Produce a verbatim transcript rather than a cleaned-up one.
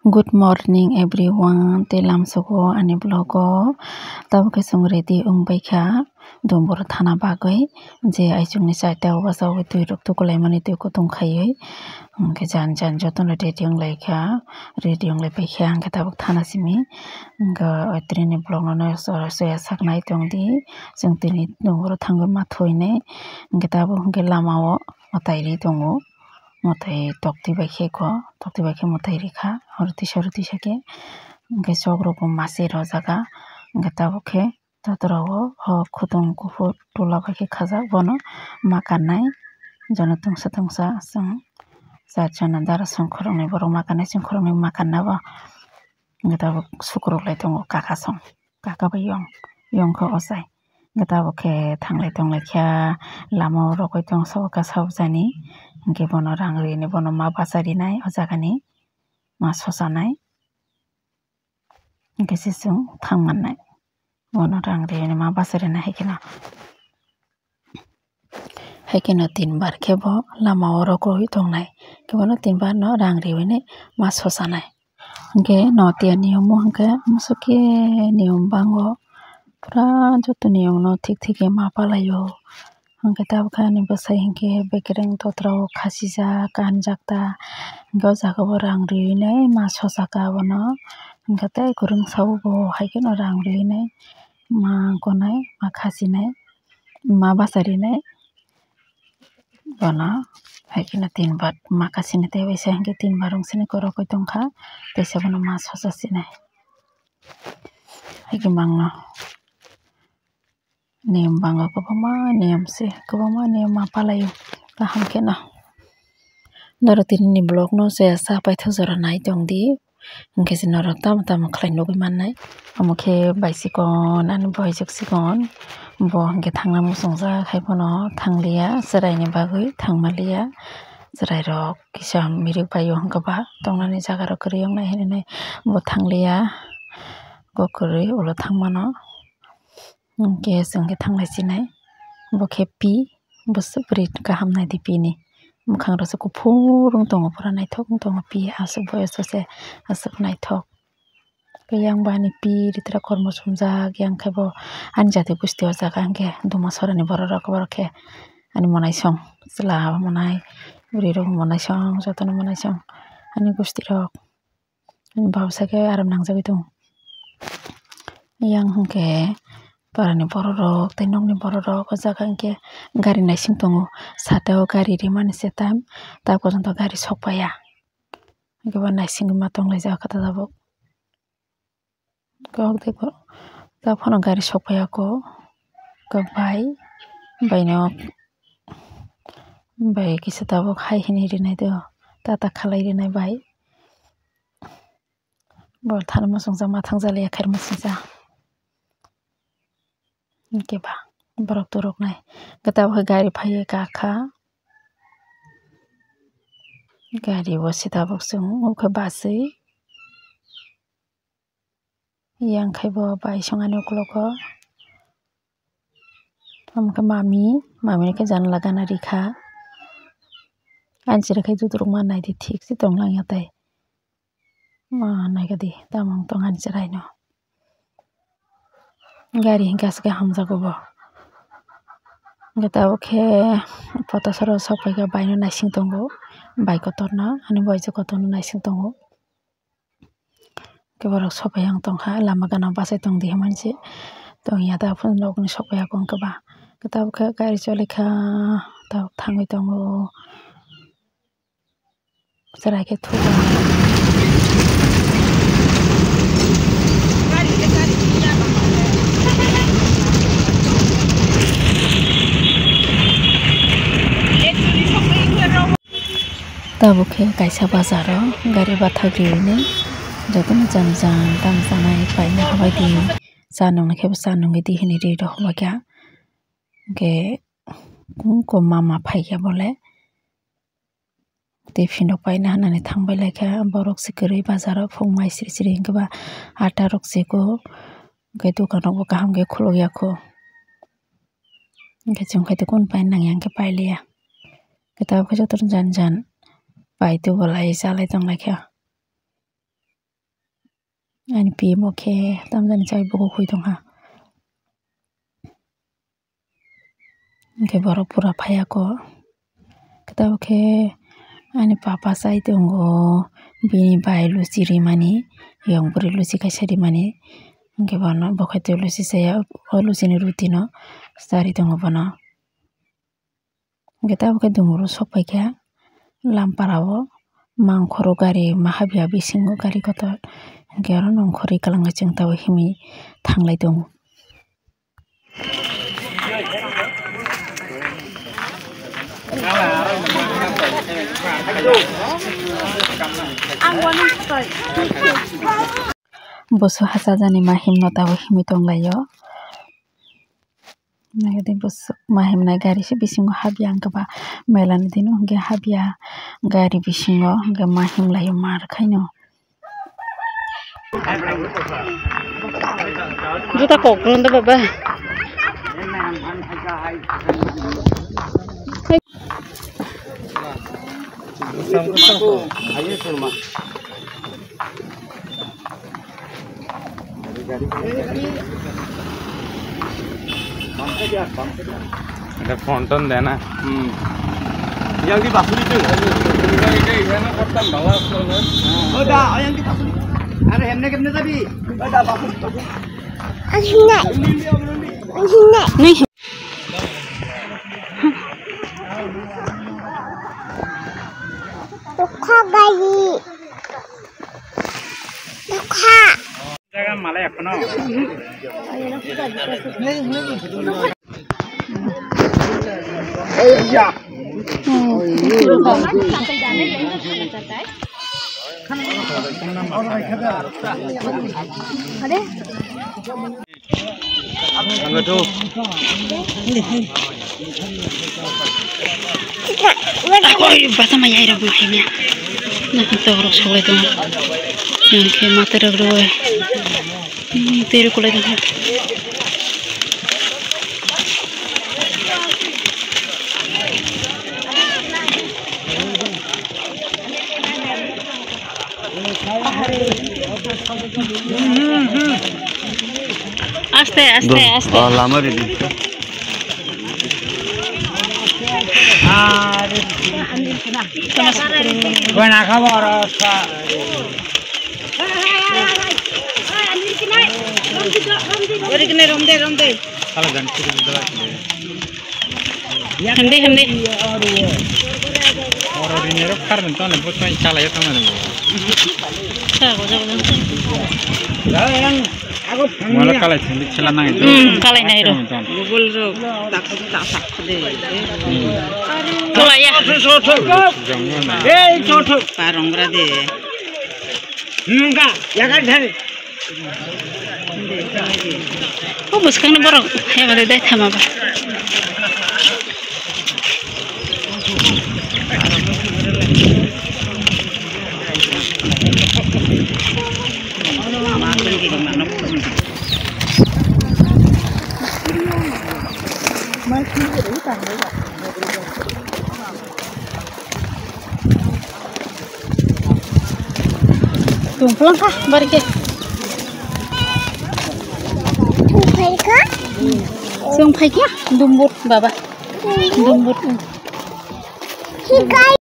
Good morning everyone, tei lamsogo ani vlog o tabuk khe chwng ready wng bai kha Dumbur thana bagwi, je aichukni chaita o bachagwi twi rok tukulaimani twi kutung khaiwi, hwnkhe jan jan jotono ready wng lai kha, ready wng lai pai kha hwnkhe tabuk thana simi, hwnkhe o tini ni vlog no soya sak nai tong di, chwng tini Dumbur o thangwi ma thwinai, hwnkhe tabuk hwnkhe lama o mwtai ri tongo. Mwtai tokti bai khe kho, tokti bai khe mwtai rikha, oro tisa, oro tisa khe, hwnkhe chok rok bo mase rw jaga, hwnkhe tabuk khe joto rok o o khwtwng kuphur tola bai khe khajak, bono ma kannai, jono tungsa tungsa chwng char jona dara songkhoroknwi borok ma kannai, songkhoroknwi ma kanna bo, hwnkhe tabuk sukurok lai tongo kaka song. Kaka bai yong, yong khe ochai. Hwnkhe tabuk khe thanglai tonglai kha, lama o rogwi tong sabo kasa bwsani. Hwnkhe bono rang rini, bono ma bacha rinai o jagani, ma sosanai. Hwnkhe se chwng thang mannai. Bono rang rini ma bacha rinai hai kheno. Hai kheno tin bar khe bo lama o rogwi tongnai. Khe bono tin bar no rang riwi nai ma sosanai. Hwnkhe notiya niyom o hwnkhe musuki niyom bango pura joto niyom no thik thik khe ma palai o. Hwnkhe tabuk khe ani bwsai hwnkhe bekereng totra o khachijak kanjak ta. Hwnkhe o jaga bo rang riwi nai ma sosaka abono. Hwnkhe tei kwrwngsa o bo hai kheno rang riwi nai ma gonai ma khasinai. Ma bacha rinai bono, hai kheno tin bar ma kasini tei bai se hwnkhe tin bar wng sini korokoi tongkha, teisa bono ma sosa sinai. Hai khe mangno niyom bango kwbangma niyom se, kwbangma niyom ma palai o kaham kheno. Norok tini ni vlog no se sa paithak jora nai tong di. Hwnkhe se norok tamo tamo khlai nugwi mannai. Omo khe bai sikon, ani boyjwk sikon. Bo hwnkhe thangna muchungjak, hai phano thangliya, chwraini bagwi thangmaliya. Chwrairok kisa mirik bai o hwnkhe ba tongnani jagarok kwrwi wngnai hinwi bo thangliya. Bo kwrwi ulo thangmano. Hwnkhe chwng khe thanglai sinai. Bo khe pi, bo swk bwrwi kaham nai di pi ni. Mwkhang rok se kuphur wng tongo, pura naithok wng tongo pi aswk boyos o se aswk naithok. Yang bo ani pi ritra kormo sumjak, yang khe bo ani jati gusti o jaga hwnkhe Dumasora ni borok rok, borok khe ani mwnaisong, chwla mwnaisong, bwrwi rok mwnaisong, jotono mwnaisong ani gusti rok. Bawsa khe aram nangjagwi tongo. Yang hwnkhe parani bororok tei nokni bororok o jaga hwnkhe gari naising tongo. Sata o gari rimani se tam, ta porjonto gari sokpaiya. Hwnkhe bo naisingwi ma tonglaijak khe tabuk. Kok tei kok ta phano gari sokpaiya kok, kok bai, baino bai kisa tabuk hai hwnwi rinai do, tata khalai rinai bai. Bo thani muchungjak ma thangjaliya khair muchungjak. Hwnkhe ba borok turuknai. Hwnkhe tabuk khe gari phaiwi kakha. Gari bo se tabuk chwng nukha baswi. Yang khai bo bai songani ukologo. Tamo khe mami, mami no khe janala gana rikha. Ani chwrai khe juturuk ma naidi thik se tong lang ya tai. Ma naikha di, tamo wng tong ani chwraino. Gari hwnkhe aswk khe hamjago bo. Hwnkhe tabuk khe photo soro sok phaikha, baino naising tongo. Bai kotorno, ani boyse kotorno naising tongo. Hwnkhe borok sok phai yang tongkha, lama gana bachai tongdi hinmani se tongya, tabuk phano nokni sok phai ya khe ba. Tabuk khe gari cholikha, tabuk thangwi tongo. Chwrai khe thugo. Tabuk khe kaisa bazar o gari bathak riwini jotono jani jan tamo chanai paina habai di, cha nungni khe bo cha nungwi di hinwi ri rw hobaikha. Hwnkhe kom mama phaikha bole. Tei phino paina hinwi thangbai laikha borok se kwrwi bazar o phung mai siri siri hwnkhe ba ata rok se kho hwnkhe dukan rok bo kaham khe khuluk ya kho hwnkhe chwng khe tei kunu paina nangya hwnkhe pailiya hwnkhe tabuk khe jotono jan jan pai tubulai chalai tonglaikha. Ani pi bo khe tamjani chai bukhuk hui tongkha. Hwnkhe borok pura phaiya kok. Tabuk khe ani papa chai tongo, bini bai luchi rimani, yong bwrwi luchi kaisa rimani. Hwnkhe bono bo khe tei luchi chaya, o luchini rutino chari tongo bono. Hwnkhe tabuk khe dumuro sok paikha Lampara o, mangkhoro gari ma habya bisingo gari kotor. Hwnkhe oro nongkhorwi kwlangwi chwng tabuk himwi thanglai tongo. Boso hachajani ma himno tabuk himwi tonglaio. Nagadi boso ma himnai gari se bisingo habya hwnkhe ba mela ni dino hwnkhe habya gari bisingo hwnkhe ma himlaio mar khaino. Juta kok rwndo baba. Ada fonton deh na. Hmm. Yang di basuri tu. Ini kan kortan bawa. Oh, dah, yang di basuri. Ada hemne kemne tadi. Oh, dah, basuri. Ang hinai. Ang hinai. Dukha gai. Dukha. Jaga malai ekhono. Oi, bata maya ira bui kanya. Nak to rok solai to. Yang ke mata rok roi. Hmm, teru kulai to. Aste, aste, aste. Oh, lama ready. Buena khabar. Ori kene romde, romde. Sala gan kiri dala kiri. Hindi, hindi. Oro rini rok kar bintang ni butang chala ya tang ni. Sa goja goja. Mala kalai thangdi chela nang. Hmm, kalai nai ro. Google rok tak tak tak de. Kalai ya. Jong na. Ei chot. Parong ra de. Nungka ya kan thani. O bwskangni borok hai manwi dai thama ba. Tongphlang kha, bari khe. Tongphai kha? Chwng phai kha, Dumbur, baba. Dumbur. Dumbur, um. Hikai.